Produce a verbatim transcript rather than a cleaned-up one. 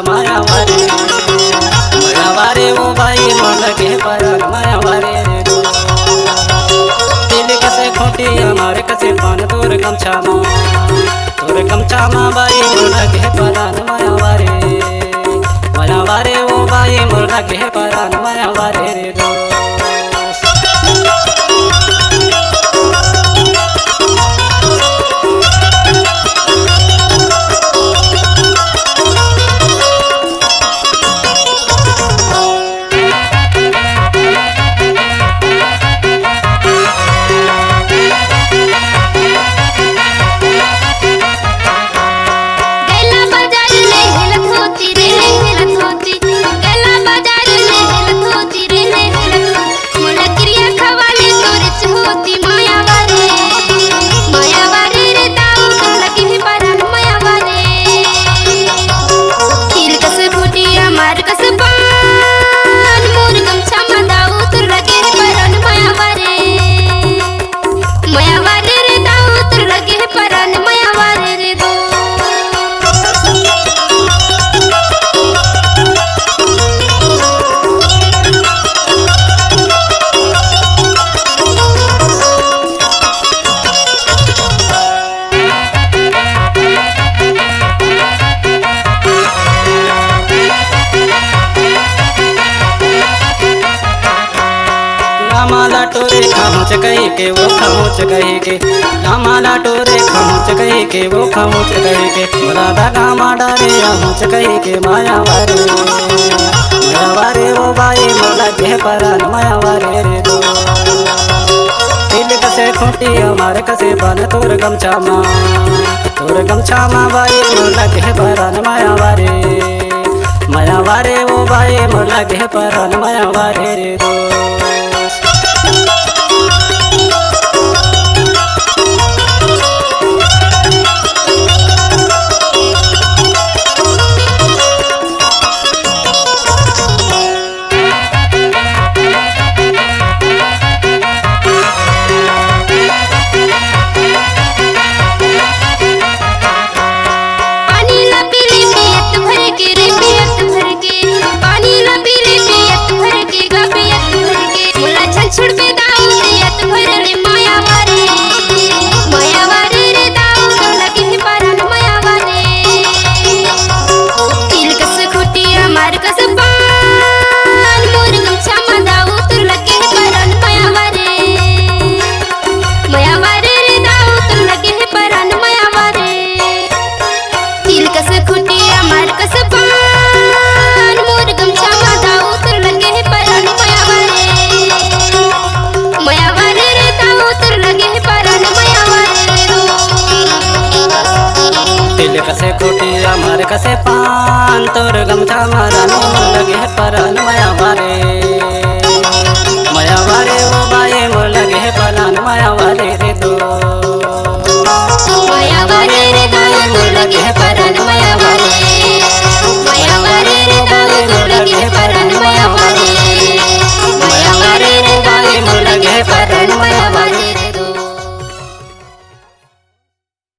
माया वारे, माया वारे O by मोर लगे परान माया वारे रे। तिल कसे खूंटी हमार कसे पान तोर गमछा मा, तोर गमछा मा बाई मोर लगे परान माया वारे, माया वारे ओ बाई मोर लगे परान माया वारे रे। गैला बाजार ले हेलत होती रे, हेलत होती। गैला बाजार ले हेलत होती रे, हेलत होती। मोला किरिया खवाले तोरे च होती माया वारे, माया वारे रे दाऊ, लगे हे परान माया वारे। तिल कस फुटिया मार कस पान, मोर गमछा मा दाऊ, तोर लगे हे परान माया वारे। माया वारे रे दाऊ, तोर लगे हे परान माया वारे रे दाऊ। लामा लाटो रे खामोच कही के, वो खामोच कही के। लामा लाटो रे खामोच कही के, वो खामोच कही के। मोला धागा मा डारे आमोच कही के माया वारे, माया वारे ओ बाई मोर लगे परान माया वारे रे दाऊ। तिल कसे खूंटी हमार कसे पान तोर गमछा मा, तोर गमछा मा बाई मोर लगे परान माया वारे, माया वारे ओ बाई मोर लगे परान माया वारे रे दाऊ। पानी ला पीले पियत भर के रे, पियत भर के। पानी ला पीले पियत भर के, गा पियत भर के। मोला छन छुड़बे दाऊ, पियत भर ले माया वारे। माया वारे रे दाऊ, तोर लगे हे परान माया वारे। तिल कस खुटिया मार कस पान, मोर गमछा मा दाऊ, तोर लगे हे परान माया वारे। माया वारे रे दाऊ, तोर लगे हे परान माया वारे। तिल कस खुटिया मार कस पान, मोर गमछा मा दाऊ, तोर लगे हे परान माया वारे। माया वारे रे दाऊ, तोर लगे हे परान माया वारे। तिल कसे खुटिया मार कसे पान, तोर गमछा मा रानी मोर